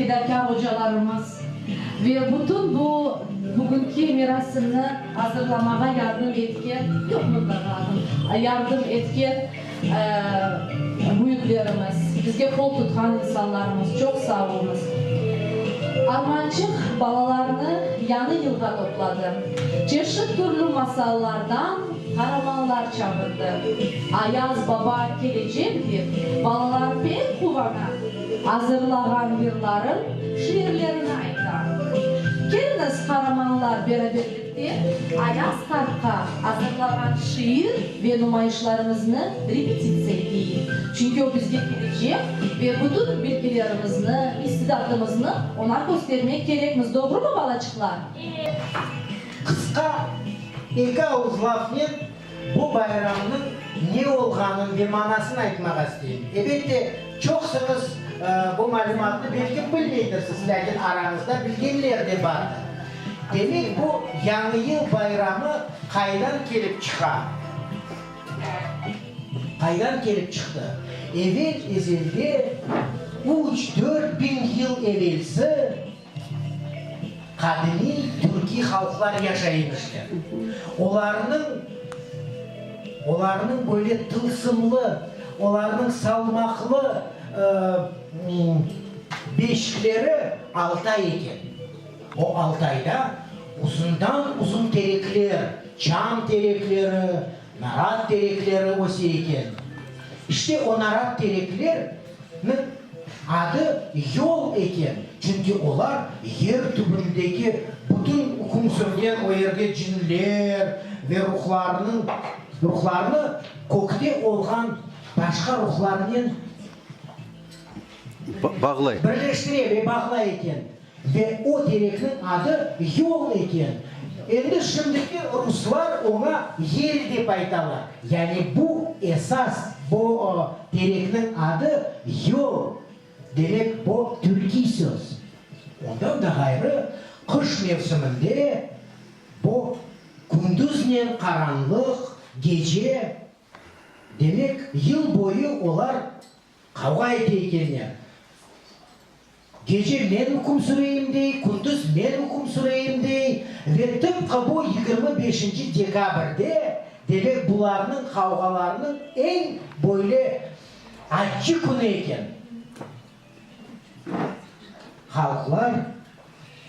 fedakâr ocalarımız ve bütün bu bugünki merasimni azırlamağa yardım etken, yoq, mıtlaqa adım, yardım etken büyüklerimiz, bizge qol tutqan insanlarımız, çoq sağ oluñız. Armançıq balalarnı Yañı yılğa topladı. Çeşit türlü masallardan qaramanlar çağırdı. Ayaz baba kelecek dep, balalar pek quvana, azırlağan yırların, şiirlerini ayta. Keliñiz, qaramanlar, beraberlikte Ayaz qartqa azırlağan şiir ve numayışlarımıznı repetitsiya eteyik. Çünki o bizge kelecek ve bütün bilgilerimizni, istidatımıznı oña köstermek kerekmiz. Doğrumı, balaçıqlar? Qısqa eki avuz lafnen bu bayramnıñ ne olğanın ve manasını aytmağa isteyim. Ebette, çoqsıñız bu malümatnı belki bilmeydirsiz, lâkin arañızda bilgenler de bardır. Demek, bu Yañı yıl bayramı qaydan kelip çıqa? Qaydan kelip çıqtı? Evel-ezelde, üç-dört biñ yıl evelsi, Qadimiy türkiy halqlar yaşay emişler. Olarnıñ, olarnıñ böyle tılsımlı, olarnıñ salmaqlı beşikleri Altay eken. O Altayda uzundan-uzun terekler, çam terekleri, narat terekleri öse eken. İşte o narat tereklerniñ adı yol eken, çünki olar yer tübündeki bütün üküm sürgen o yerde cinler ve ruhlarnıñ, ruhlarnı kökte olğan başqa ruhlarnen Bağlay. Birleştire ve bağlay eken. Ve o terekniñ adı yol eken. Endi şimdiki ruslar oña yel dep aytalar. Yani bu esas, bu terekniñ adı yol. Demek, bu türkiy söz. Ondan da ğayrı, qış mevsiminde bu kündüznen qaranlıq, gece, demek, yıl boyu olar qavğa ete ekenler. Gece men üküm süreyim, dey, kündüz men üküm süreyim, dey, ve tıpqı bu 25 dekabrde, demek, bularnıñ qavğalarınıñ eñ böyle accı künü eken. Halqlar,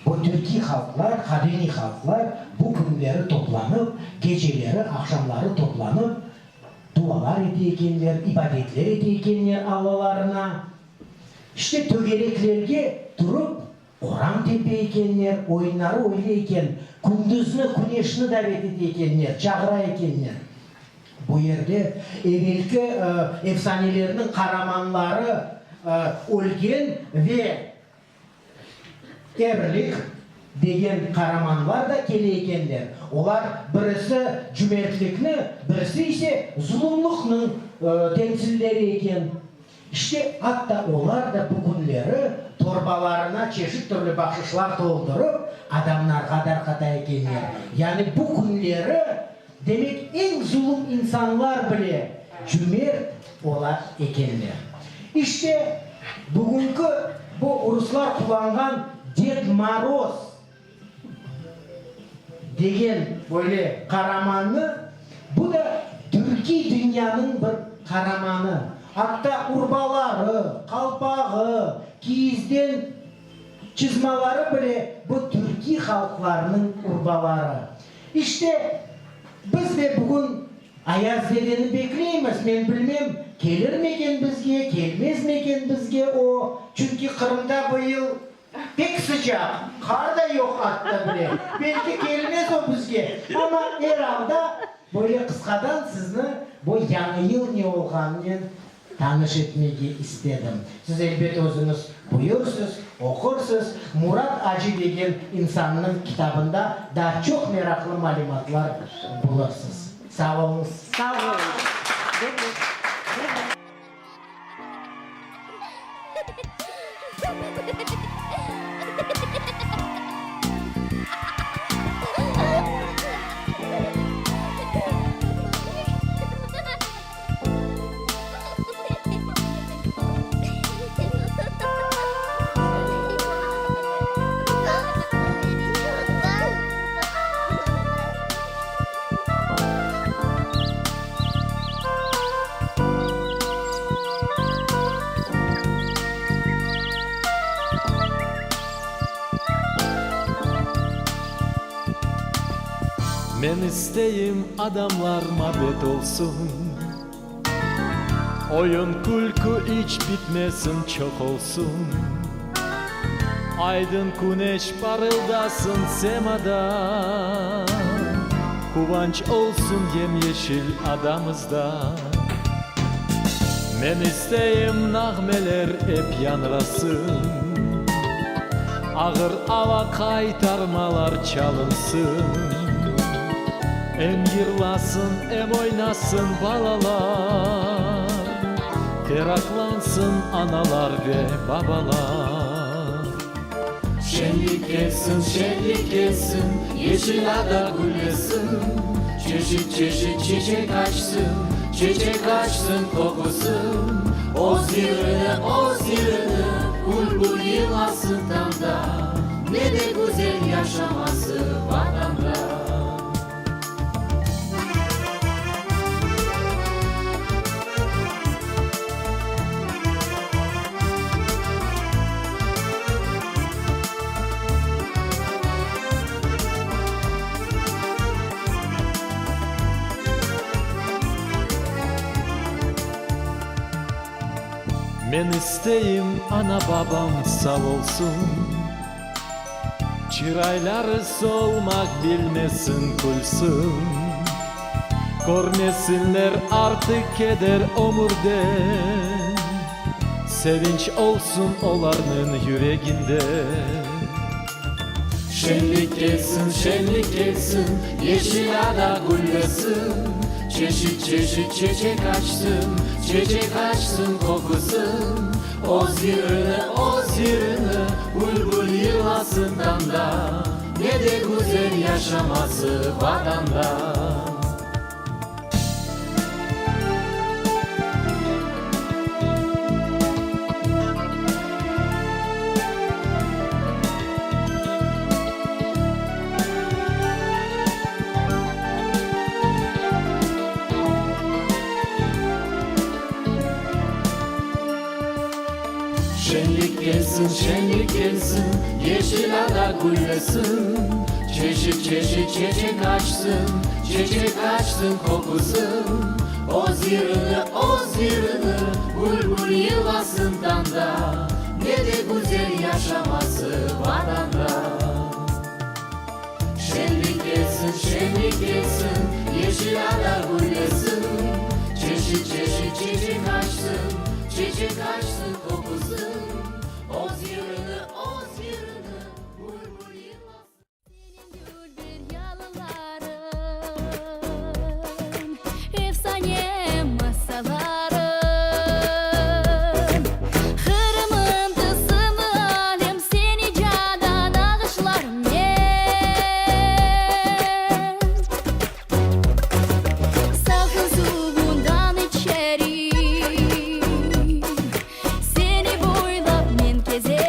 bu türkiy halqlar, qadimiy halqlar bu künleri toplanıp, geceleri, aqşamları toplanıp, dualar ete ekenler, ibadetler ete ekenler Allalarına. İşte tögereklerge turıp, oran tepe ekenler, oyunları öyle eken, kündüzni, küneşni davet ete ekenler, çağıra ekenler. Bu yerde evelki efsanelerniñ qaramanları ölgen ve Erlik degen qaramanlar da kele ekenler. Olar birisi cümertlikni, birisi ise zulumlıqnıñ temsilleri eken. İşte, atta olar da bu künleri torbalarına çeşit türlü bahşışlar toldurıp, adamlarğa darqata ekenler. Yani bu künleri, demek, eñ zulum insanlar bile cümert ola ekenler. İşte, bugünki bu ruslar qullanğan Ded Moroz degen böyle qaramannı, bu da türkiy dünyanıñ bir qaramanı. Atta urbaları, qalpağı, kiyizden çızmaları bile bu türkiy halqlarnıñ urbaları. İşte, biz de bugün Ayaz dedeni bekleymiz, men bilmem, kelirmeken bizge, kelmezmeken bizge o, çünki Qırımda bu yıl pek sıcaq, qar da yoq atta bile, belki kelmez o bizge, amma er alda böyle qısqadan sizni bu Yañı yıl ne olğanınen Tanış etmege istedim. Siz elbet özüñiz buyursız, oqursız. Murat Acı degen insannıñ kitabında daa çoq meraqlı malümatlar bulursız. Sağ oluñız. Sağ oluñız. Men isteyim adamlar mabet olsun, Oyun-külkü iç bitmesin, çoq olsun. Aydın küneş parıldasın semada, Quvanç olsun yem-yeşil adamızda. Men isteyim nağmeler ep yañrasın, Ağır ava qaytarmalar çalınsın. Em yırlasın, em oynasın balalar, Ferahlansın analar ve babalar. Şeñlik kelsin, şeñlik kelsin, Yeşil ada güllesin, Çeşit-çeşit çiçek açsın, Çeçek açsın qoqusın. Öz yırını, öz yırını, Bülbül yırlasın tañda, Ne de güzel yaşaması Vatanda. Men isteyim ana-babam sağ olsun, Çırayları solmaq bilmesin, külsün. Körmesinler artıq keder ömürde, Sevinç olsun olarnıñ yüreginde. Şeñlik kelsin, şeñlik kelsin, Yeşil ada güllesin, Çeşit-çeşit çeçek açsın, Çeçek açsın qoqusın. Öz yırını, öz yırını, Bülbül yırlasın tañda, Ne de güzel yaşaması Vatanda. Şeñlik kelsin, şeñlik kelsin, Yeşil ada güllesin, Çeşit-çeşit çeçek açsın, Çeçek açsın qoqusın. Öz yırını, öz yırını, Bülbül yırlasın tañda, Ne de güzel yaşaması Vatanda. Şeñlik kelsin, şeñlik kelsin, Yeşil ada güllesin, Çeşit-çeşit çeçek açsın, Çeçek açsın qoqusın. Öz yırını, öz yırını, Bülbül yırlasın. Seniñ dülber yalılarıñ, efsane masallarıñ. Qırımım, tılsımlı alem, seni candan ağışlarım men. Salqın suvundan içerim, Seni boylap men kezerim.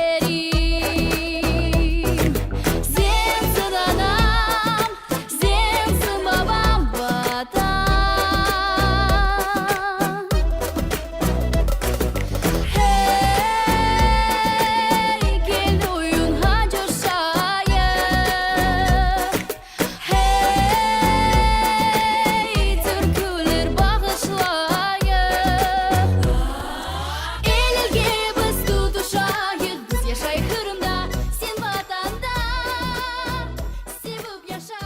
Sensiñ anam, sensiñ babam, Vatan. Hey, kel oyunğa coşayıq. Hey, türküler bağışlayıq. El-elge biz tutuşayıq, biz yaşayıq Qırımda, sen Vatanda sevip yaşa.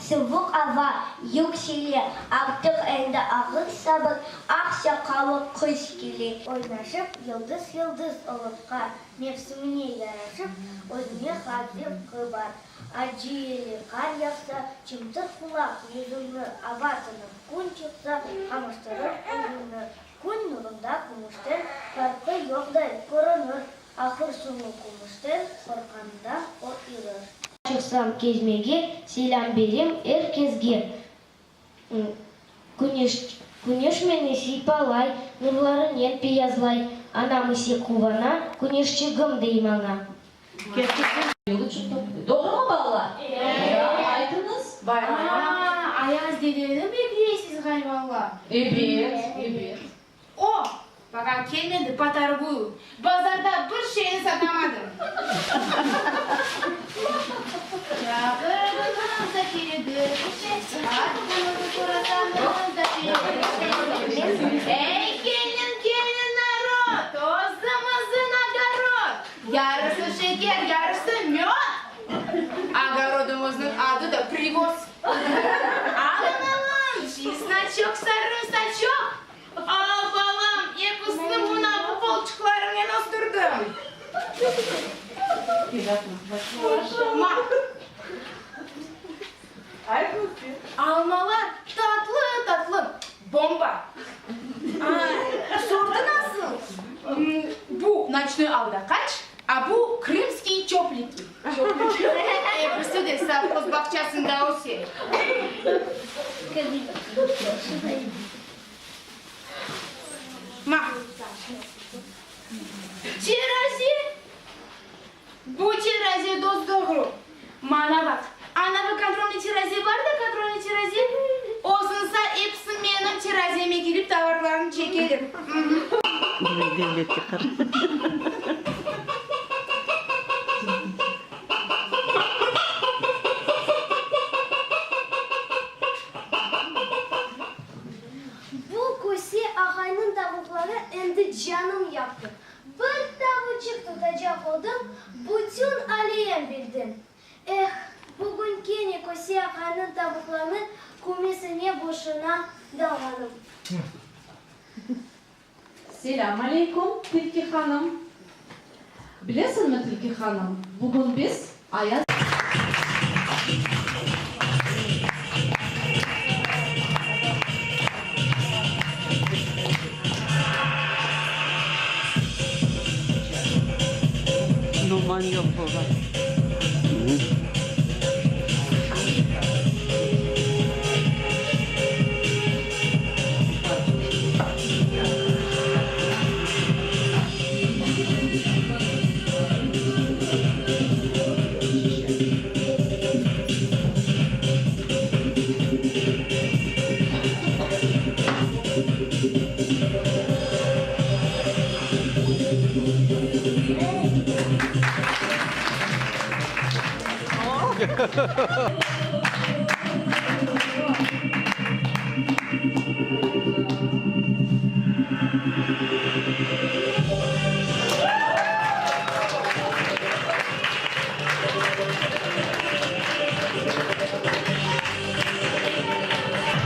Suvuq ava yüksele, artıq endi ağır-sabır aq saqallı qış kele. Oynaşıp, yıldız-yıldız olıp qar, Mevsimine yaraşıp, özüne has zevqı bar. Acı yeli qar yağsa, Çımtır qulaq yüzüñni, Ava tınıq kün çıqsa, Qamaştırır özüñni. Kün nurunda kümüşten Farqı yoqday körünir, Ahır soñu kümüşten Qorqqanından o irir. Çıqsam kezmege, Selâm berem er kezge. Küneş, küneş meni sıypalay, Nurlarınen peyazlay. Anam ise quvana, Küneşçigim dey maña. Yolu çıqtı. Doğrumı, balalar? Ya, aytıñız. Aa, Ayaz dedeni bekleysiz ğaliba? Ebet, ebet. O, baqa kelmedi, potorguyu. Bazarda bir şeyni satamadım. Çağırdıñız da keledi, Atqınızı sorasañız da keledi. Ey, kelin, kelin, narod, Özümizin ogorod. Yarısı şeker, yarısı möt. Ogorodımıznıñ adı da Privoz. Alıñ, alıñ, çesnoçok, sarımsaçok. Al, balam, episini mına bu qolçıqlarıñnen östürdim. Ma. Almalar tatlı-tatlı, bomba. Sortı nasıl? Bu noçnoy aldaqaç, a bu krımskiy çöpliki. Episi de sovhoz bağçasında öse. Ma. Teraze! Bu teraze dos-doğru. Mana baq, anavı kontrolnıy teraze bar da, kontrolnıy teraze, ozunsa episi menim terazeme kelip tovarlarını çekeler. Bu köse ağaynıñ tavuqları endi canım yaptı. Bir tavuçıq tutacaq oldım, bütün aleyem bildim. Eh, bugün kene köse ağaynıñ tavuqlarını kümesine boşuna dalğanım. Selâm aleyküm, Tilki hanım. Bilesiñmi, Tilki hanım, bugün biz Ayaz. Duman yoq baba.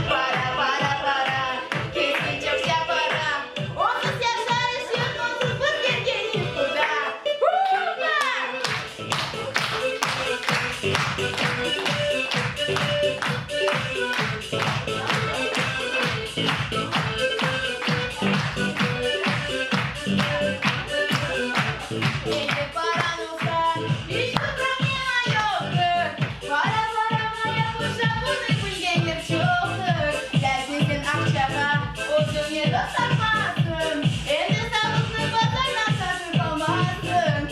Para, para, para, kesin çoqça para, Onsız yaşayış yoq, onsız bir yerge nikuda. Hurra! Endi paran olsa, iç bir problema yoqtır. Para parama yapışa, bunı bilgenler çoqtır. Lâkin sen aqçağa özüñe dost tapmazsıñ. Endi sağlıqnı bazardan satıp almazsıñ.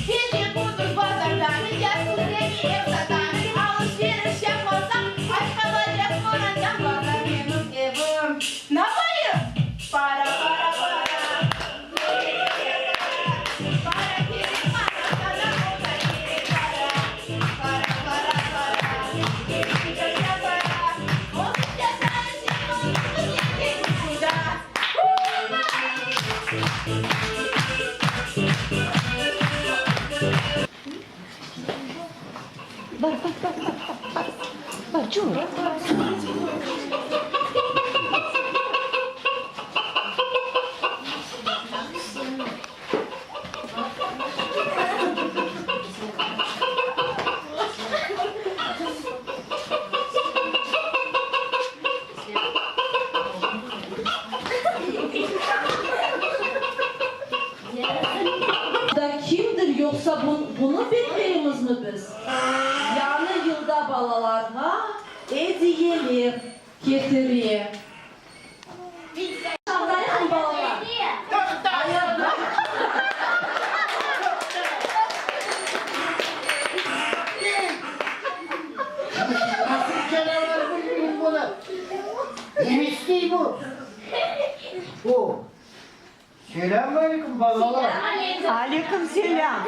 Kece qutur bazardan yastıqdaki ev satamız. Alış-veriş yapmasaq, aç qalacaq qorantam. Bazar menim evim. Napayım? Para, para, para. Para kerek maña, sana o da kerek para. Para, para, para. Kece çoqça para. Onsız yaşayış yoq, onsız bir yerge nikuda. Hurra! Ediyeler ketire. Şavdayıqmı, balalar? Nasıl canavar bilmeyim bunı. Ne istey bu? O, Selâm aleyküm, balalar. Aleyküm selâm.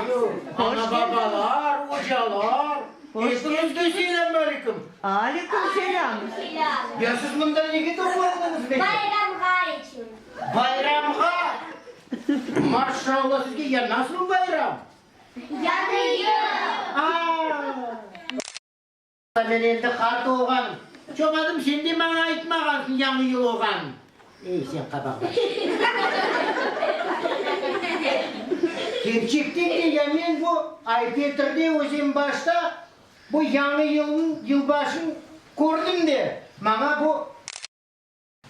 Hoş Ana babalar, ocalar, epiñizge selâm aleyküm. Aleyküm selâm. Ya siz mında nege toplandıñız peki? Bayramğa içün. Bayramğa? Maşallah sizge, ya nasıl bayram? Yañı yıl. A-a! Men endi qart olğanım. Çobanım, sen de maña aytmağansıñ yañı yıl olğanın. Ey, sen qabaqbaş. Kerçekten de ya men bu Ay-Petrde Özenbaşta bu yañı yılnıñ, yılbaşın kördim de, maña bu.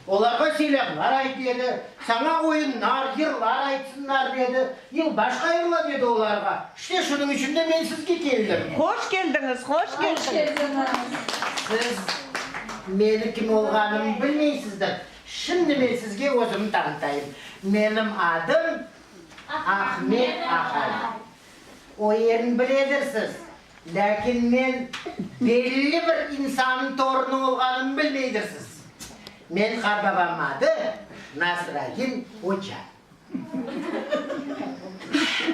Olarğa selâmlar ayt, dedi, saña oyunlar, yırlar aytsınlar, dedi, yılbaş hayırla, dedi olarğa. İşte, şunıñ içün de men sizge keldim. Hoş keldiñiz, hoş keldiñiz. Hoş keldiñiz. Siz meni kim olğanımı bilmeysizdir. Şimdi men sizge özümni tanıtayım. Menim adım Ahmet ahay. O yerini biledirsiz. Lâkin men belli bir insannıñ torunı olğanımı bilmeydirsiz. Men qartbabamnıñ adı Nasragin oca.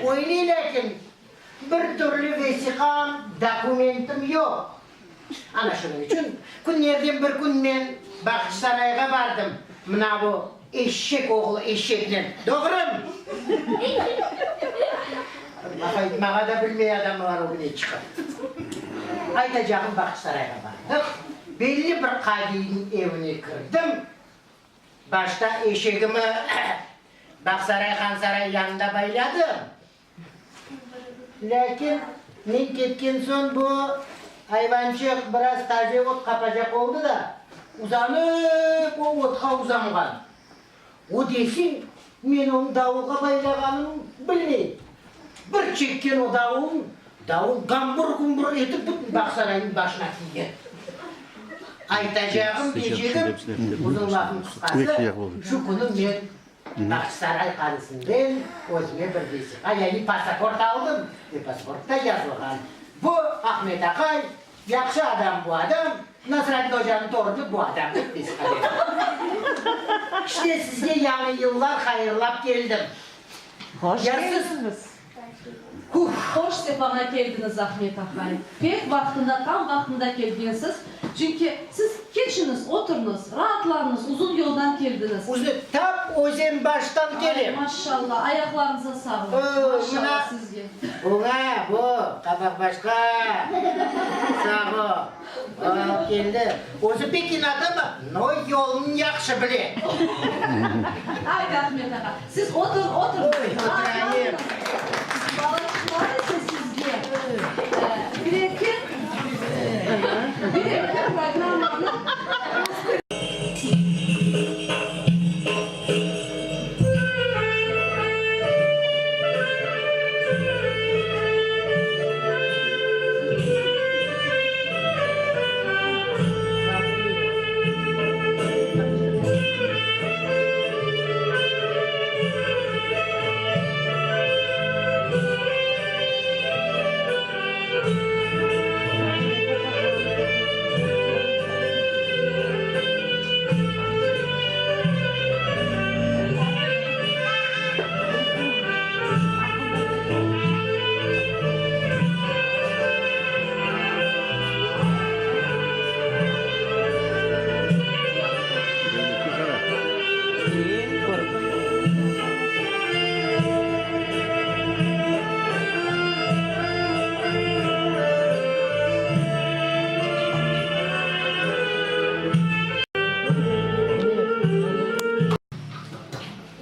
Öyle lâkin bir türlü vesiqam, dokumentim yoq. Ana şunıñ içün künlerden bir kün men Bağçasarayğa bardım, mına bu eşek oğlu eşeknen, doğrumı? Laf aytmağa da bilmey adamlar ögüne çıqıp. Aytacağım, Bağçasarayğa bardıq, belli bir qadiyniñ evine kirdim, başta eşegimi Bağsaray Hansaray yanında bayladım. Lâkin men ketken soñ bu ayvançıq biraz taze ot qapacaq oldı da, uzanıp o otqa uzanğan. O deseñ, men onı davulğa baylağanımı bilmey. Bir çekken o davulnı, davul gambur-gumbur etip bütün Bağsaraynıñ başına tiygen. Aytacağım, deycegim, uzun lafnıñ qısqası, şu künü men Bağçasaray qalesinden özüme bir vesiqa, yani pasaport aldım ve pasaportta yazılğan, Bu Ahmet aqay, yahşı adam bu adam, Nasraddin ocanıñ torunı bu adam, dep vesiqa berdi. İşte, sizge yañı yıllar hayırlap keldim. Hoş keldiñiz. Hoş sefağa keldiñiz, Ahmet aqay. Pek vaqtında, tam vaqtında kelgensiz. Çünki siz keçiñiz, oturıñız, raatlanıñız, uzun yoldan keldiñiz. Uzun, tap Özenbaştan kelem. Ay, maşşalla, ayaqlarıñıza sağlıq. Maşşalla sizge. Buña, bu, qabaqbaşqa sağ ol. O, keldi. Özü pek inat ama, no, yolunı yahşı bile. Ayda, Ahmet ağa, siz otur, otur. Oy, oturayım. Balaçıqlar ise sizge bir-eki, bir-eki programmanı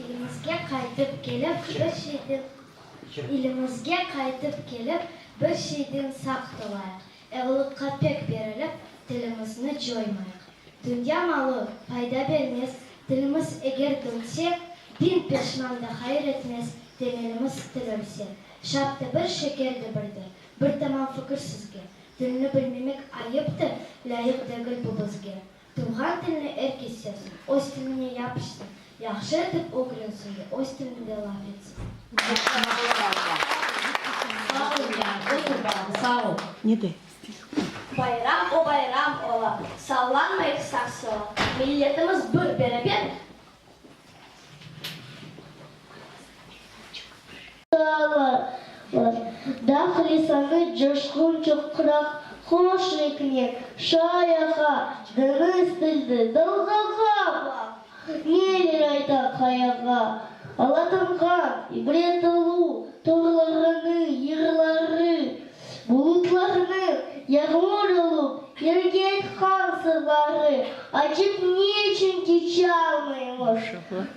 Elimizge qaytıp kelip, bir şeyden Elimizge qaytıp kelip, bir şeyden saqt olayıq, Eğılıqqa pek berilip, tilimizni coymayıq. Dünya malı fayda bermez, tilimiz eger dönse, Bin peşman da hayır etmez, temelimiz til ölse. Şap da bir, şeker de birdir, bir tamam fikir sizge, Tilni bilmemek ayıptır. Lâyıq degil bu bizge. Tuvğan tilni er kes sevsin, öz tiline yapışsın, yahşı etip ögrensin ve öz tilinde laf etsin. Sağ ol, ya, otur, balam, sağ ol. Bayram o bayram ola, sallanmayıq sağ-sola, Milletimiz bir, beraber. Dağ lisanı coşqun çoqraq, hoş renknen şay aqa, Deñiz tildi, dalğağa baq, neler ayta qayağa. Alatınğan, ibret olu torlarını, yırları, Bulutlarnıñ yağmur olıp yerge aytqan sırları, Acep ne içün keçalmaymız,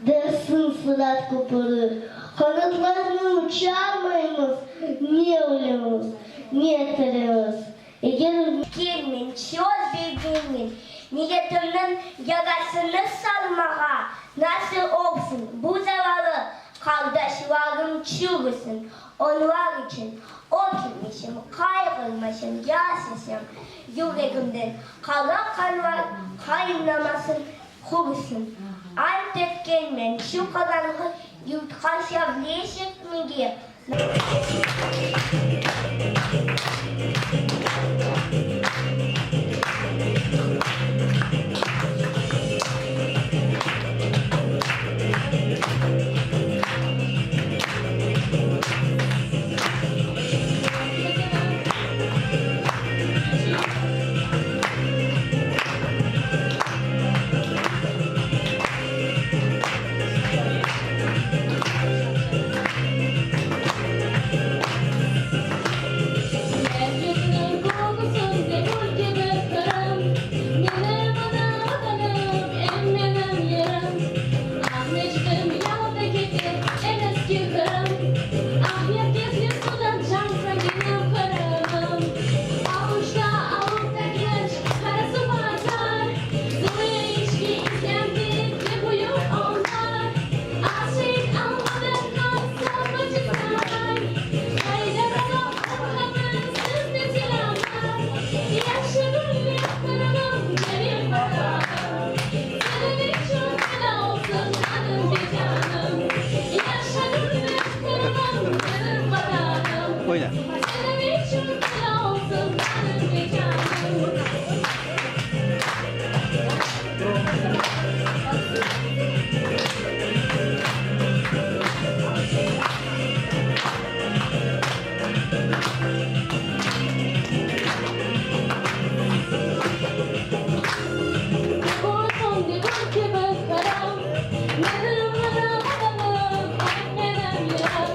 dersiñ Sırat köpüri, Qanatlarnı uçarmaymız, ne ölümiz, ne tirimiz, eger. Kelmen, söz bergenmen, niyetimniñ yarasını sarmağa, nasıl olsun, bu zavalı qardaşlarım çürüsün, onlar içün ökünmesem, qayğırmasam, yaşasam, yüregimden qara qanlar qaynamasın, qurusın. Ant etkenmen, şu qaranğı yurtqa şavle çekmege. Yer yüzüniñ kögüsinde gül kibi Qırım, Menim ana Vatanım, em menim yerim. Aqmescitim, Yalta Kefe, em eski Qırım, Aqmerkezli Sudaq, Canköy menim Qırımım. Aluşta, Alupka, Kerç, Qarasuvbazar, Zılı içki, İslâm Terek ve büyük Onlar, Aqşeyh, Almadın, Qasım, Bağçasaray, Haydar ağa, Orhannıñ sizge selâmlar. Yahşı künler, Qırımım, benim Vatanım, Seniñ içün feda olsun canım ve canım. Yahşı künler, Qırımım, benim Vatanım, Seniñ içün feda olsun canım ve canım. Olsun gül kibi Qırım, Menim ana Vatanım, em menim yerim.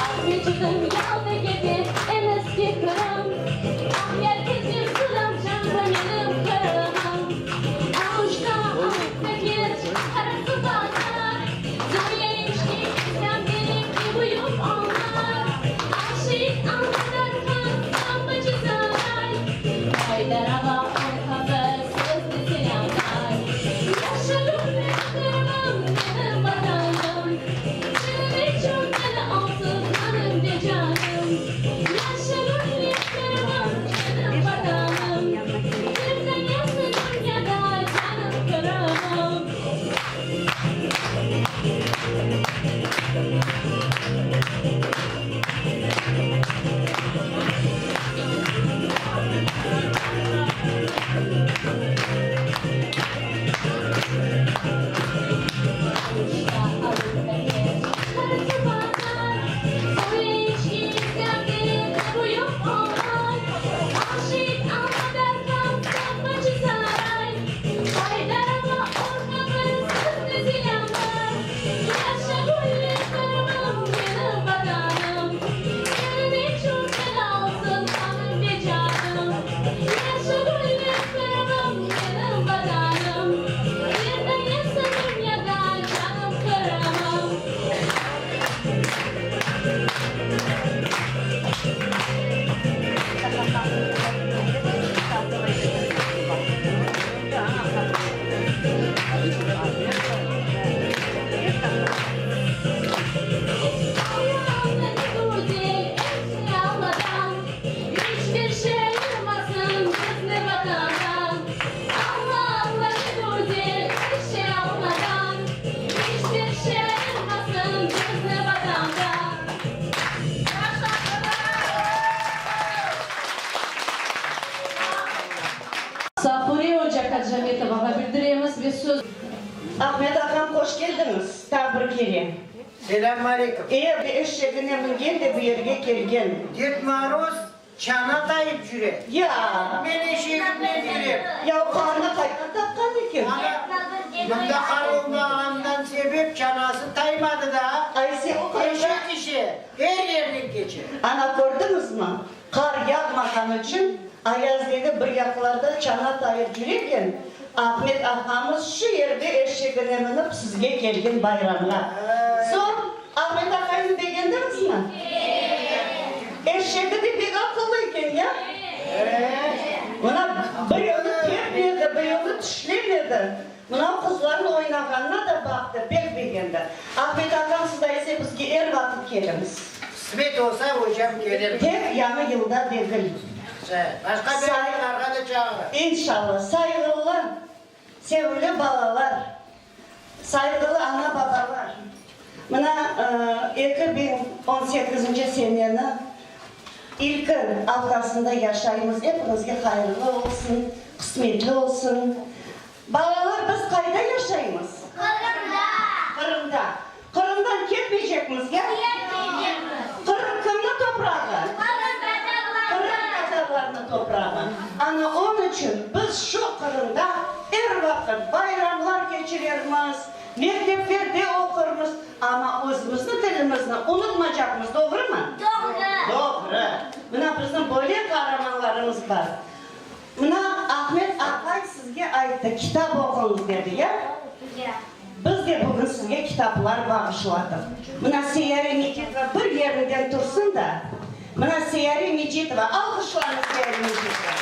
Aqmescitim, Yalta, Kefe, em eski Qırım, Aqyar, Kezlev, Sudaq, Canköy menim Qırımım. Aluşta, Alupka, Kerç, Qarasuvbazar, Zöre, İslâm Terek ve büyük Onlar, Aqşeyh, Almadar, Qasım, Bağçasaray, Haydar ağa, Orhan sizge selâmlar. Yahşı künler, Qırımım, menim Vatanım, Seniñ içün feda olsun canım ve canım. Yahşı künler, Qırımım, menim Vatanım, Bir tanesi dünyada canım Qırımım. Safure oca Kacametovağa bildiremiz ve söz. Ahmet ağam hoş keldiñiz taa bir kere. Selâm aleyküm. E, eşegine mingen de bu yerge kelgen. Ded Moroz çana tayıp cüre. Ya. Men eşegimnen yürem. Ya o qarnı qaydan tapqan eken? Ana, mında qar olmağanından sebep çanası taymadı da. Ay, sen o qarda. Eşek işi er yerden keçe. Ana, kördiñizmi, qar yağmağanı içün ayaz degil bir yaqlarda çana tayıp cüreken Ahmet ağamız şu yerde eşegine minip sizge kelgen bayramğa. Soñ, Ahmet aqaynı begendiñizmi? Eşegi de pek aqıllı eken, ya? Mına, birevni tepmedi, birevni tişlemedi. Mına, qızlarnıñ oynağanına da baqtı, pek begendi. Ahmet ağam, siz da ise bizge er vaqıt keliñiz. Qısmet olsa, ocam kelir. Tek yañı yılda degil. Başqa bayramlarğa da çağırır. İnşallah. Sayğılı, sevimli balalar, sayğılı ana-babalar, mına, 2018-nci seneni ilki aftasında yaşaymız. Epiñizge hayırlı olsun, qısmetli olsun. Balalar, biz qayda yaşaymız? Qırımda. Qırımda. Qırımdan ketmeycekmiz, ya? Ketmeycekmiz. Qırım kimniñ toprağı? Qırım tatarlarnıñ. Qırım tatarlarnıñ toprağı. Ana, onıñ içün biz şu Qırımda er vaqıt bayramlar keçirermiz, mekteplerde oqurmız, amma özümizniñ tilimizni unutmacaqmız, doğrumı? Doğru. Doğru. Mına bizim böyle qaramanlarımız bar. Mına Ahmet aqay sizge ayttı, kitap oquñız dedi, ya? Ya. Biz de bugün sizge kitaplar bağışladıq. Mına Seyare Mecitova bir yerinden tursın da. Mına Seyare Mecitova, alğışlañız Seyare Mecitova.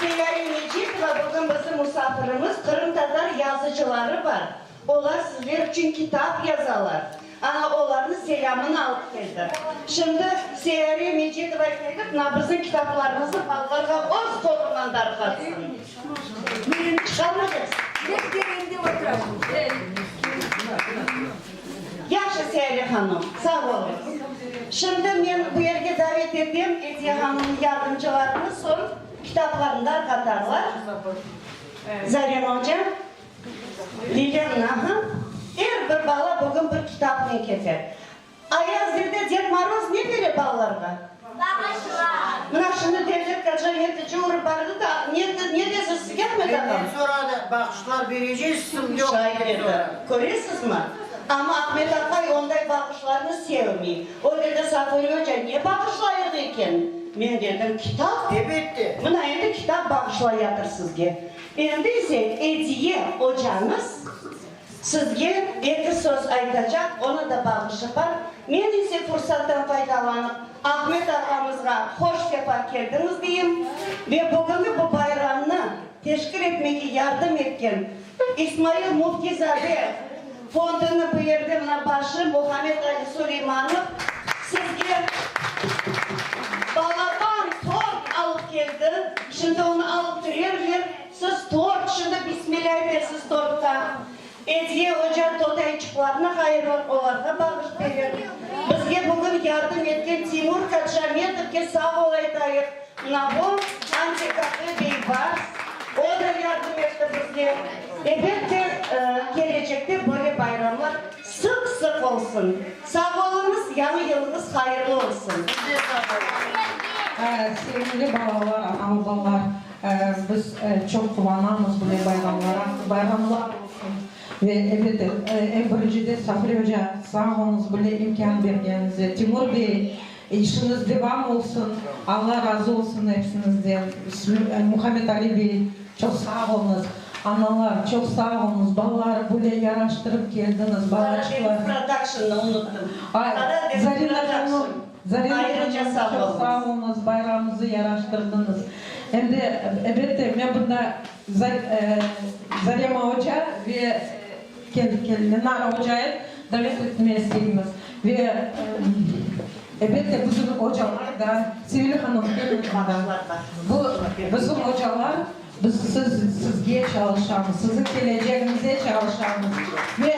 Seyare Mecitova bugün bizim musafirimiz, qırımtatar yazıcıları bar. Olar sizler içün kitap yazalar. Ana, olarnıñ selâmını alıp keldi. Şimdi Seyare Mecitova kelip, mına bizim kitaplarımıznı balalarğa öz qolunan darqatsın. Çıqarmıñız? Yahşı, Seyare hanım, sağ oluñız. Şimdi men bu yerge davet etem Ediye hanımnıñ yardımcılarını, soñ kitaplarnı darqatarlar. Zarema oca. Lilâ, Aha, er bir bala bugün bir kitapnen keter. Ayaz dede, Ded Moroz ne bere balalarğa? Bağışlar. Mına şimdi Devlet Gacametov cuvurıp bardı da, ne, ne dese sizge Ahmet ağam? Menden soradı, bağışlar berecezsiñ, yoq Şay dep dedi. soradı. Köresizmi? Amma Ahmet aqay onday bağışlarnı sevmey. O dedi, Safure oca, ne bağışlayıq eken? Men dedim, kitap. Elbette. Mına endi kitap bağışlayatır sizge. Endi ise Ediye ocañız sizge eki söz aytacaq, onı da bağışı bar. Men ise fursattan faydalanıp, Ahmet ağamızğa hoş sefa keldiñiz deyim ve bugünki bu bayramnı teşkil etmege yardım etken İsmail Müftizade fondunıñ bu yerde mına başı Muhammed Ali Suleymanov sizge balaban tort alıp keldi. Şimdi onı alıp kirerler. Siz tort, şimdi bismillâ etersiz tortqa. Ediye oca totayçıqlarnı hayırlar, olarğa bağış berer. Bizge bugün yardım etken Timur Kadjametovke sağ ol aytayıq. Mına bu antikafe Beybars, o da yardım etti bizge. Elbette, kelecekte böyle bayramlar sıq-sıq olsun. Sağ oluñız, yañı yılıñız hayırlı olsun! Siz de sağ oluñ. Sevimli balalar, ana-babalar, biz çoq quvanamız böyle bayramlara, bayramlar olsun. Ve, elbette, eñ birincide Safri oca, sağ oluñız böyle imkân bergeniñize. Timur bey, işiñiz devam olsun, Alla razı olsun epsiñizden. Muhammed Ali bey, Çoq sağ oluñız, analar, çoq sağ oluñız, balalar, böyle yaraştırıp keldiñiz, balaçıqlar. Karadeniz Production'nı unuttım. Ay, Karadeniz Zarina hanım, Production. Zarina Ayrıca hanım, sağ çoq oluñız. sağ oluñız, bayramımızı yaraştırdıñız. Em de, elbette, men bunda Zarema oca ve kel, kel, Lenara ocayı davet etmege isteymiz. Ve, elbette, bizim ocalar da, Sevil hanım, keliñiz mında. Bu, bizim ocalar, biz siz, sizge çalışamız, siziñ kelecegiñize çalışamız. Ve.